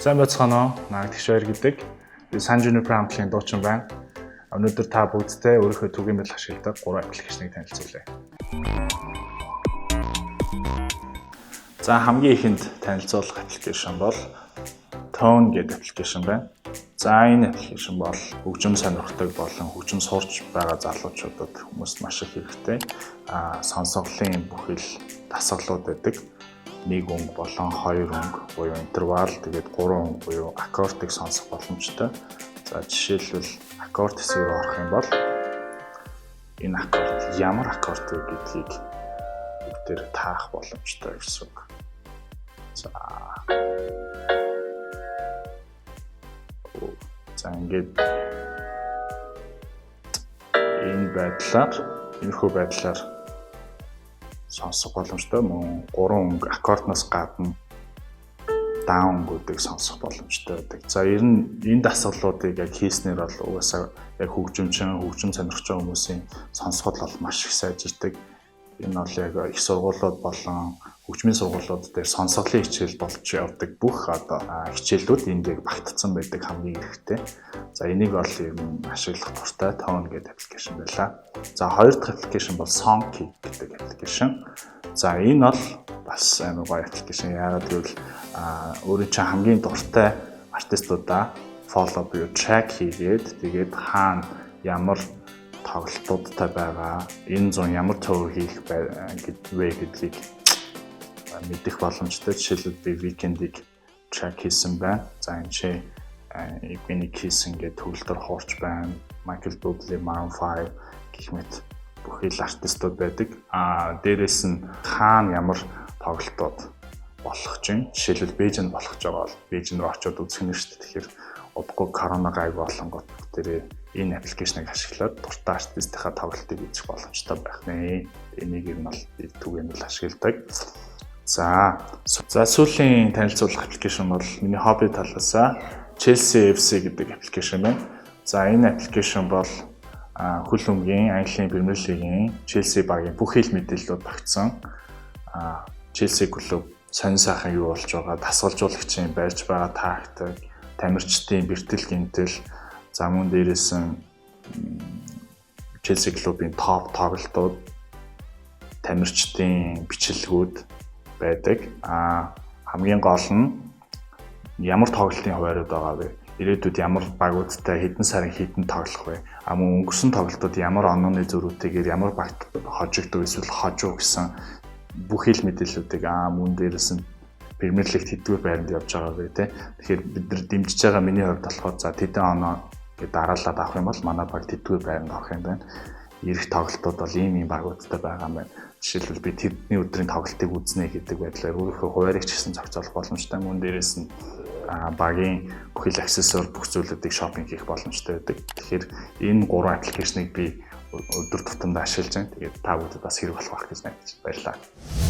Сайн байцгаана уу? Наагд Баяр гэдэг. Би San Juniper хамтлагийн дуучин байна. Өнөөдөр та бүгдтэй өөрийнхөө түгээмэл ашигладаг 3 application-ыг танилцуулъя. За, хамгийн ихэнд танилцуулах application бол Tone гэдэг application байна. За, энэ application бол хөгжим сонирхдаг болон хөгжим сурч байгаа залуучуудад, хүмүүст маш их хэрэгтэй. Сонсголын бүхэл дасгалууд байдаг. Нэг өнгө болон хоёр өнгө буюу интервал, тэгээд гурван өнгө буюу аккордыг сонсох боломжтой. За, жишээлбэл, аккорд хэсэг рүү орох юм бол энэ аккорд ямар аккорд вэ гэдгийг бүгдээр таах боломжтой гэсэн үг. За, ингээд энэ байдлаар, иймэрхүү байдлаар сонсох боломжтой. Мөн гурван өнгө аккордноос гадна даун өнгүүдийг сонсох боломжтой байдаг. За, ер нь энэ дасгалуудыг яг хийснээр бол угаасаа яг хөгжимчин, хөгжим сонирхож байгаа хүмүүсийн сонсгол бол маш их сайжирдаг. Энэ бол яг их сургуулиуд болон хөгжмийн сургуулиуд дээр сонсголын хичээл болж явдаг бүх одоо хичээлүүд энд яг багтцсан байдаг, хамгийн хэрэгтэй. За, энийг бол ер нь ашиглах дуртай Tone гэдэг application байлаа. За, хоёр дахь application бол Songkick гэдэг application. За, энэ бол бас амар гоё application. Яагаад гэвэл өөрийн чинь хамгийн дуртай артистуудаа follow буюу track хийгээд, тэгээд хаана ямар тоглолтуудтай байгаа, энэ зун ямар tour хийх вэ гэдгийг мэдэх боломжтой. Жишээлбэл, би Weeknd-ийг track хийсэн байна. За, энэ чи Evgeny Kissin гэдэг төгөлдөр хуурч байна. Michael Bublé, Maroon 5 гэх мэт бүхий л артистууд байдаг. Дээрэс нь хаана ямар тоглолтууд болох чинь, жишээлбэл, Бээжинд болох гэж байгаа бол Бээжин рүү очиод үзэх нь шүү дээ. Тэгэхээр удахгүй корона гайгүй болонгууд бүгдээрээ энэ application-ыг ашиглаад дуртай артистынхаа тоглолтыг үзэх боломжтой байх нэ. Энийг ер нь бол түгээмэл ашигладаг. За, сүүлийн танилцуулах application бол миний хобби талаасаа Chelsea FC гэдэг application байна. За, энэ application бол хөл өмгийн Английн Премьер Лигийн Челси багийн бүх хэл мэдээллүүд багтсан. Челси клуб сонин сайхан юу болж байгаа, дасгалжуулагчийн барьж байгаа тактик, тамирчдын бэртэл гэмтэл, за, мөн дээрээс нь Челси клубын топ тоглолтууд, тамирчдын бичлэгүүд байдаг. Хамгийн гол нь ямар тоглолтын хуваарууд байгаа вэ? Ирээдүйд ямар багуудтай хэдэн сарын хэдэн тоглох вэ? Мөн өнгөрсөн тоглолтууд ямар онооны зөрүүтэйгээр ямар багт хожигдов эсвэл хожуу гэсэн бүх хэл мэдээллүүдийг, мөн дээрээс нь Премьер Лигт хэддүгээр байранд явж байгаа вэ, те. Тэгэхээр бид нар дэмжиж байгаа, миний хувьд болохоор, за, тэдэн оноо гэдээ дараалаад авах юм бол манай баг тэддүгээр байранд орох юм байна. Ирэх тоглолтууд бол ийм ийм багуудтай байгаа юм байна. Жишээлбэл, би тэдний өдрийн тоглолтыг үзнэ гэдэг байдлаар өөрийнхөө хуваарийг ч гэсэн зохицуулах боломжтой. Мөн дээрээс нь багийн бүхэл аксессуар, бүх зүйлүүдийг shopping хийх боломжтой байдаг. Тэгэхээр энэ гурван application-ыг би өдөр тутамд ашиглаж байна. Тэгээд та бүдэд бас хэрэг болох байх гэж найдаж, баярлалаа.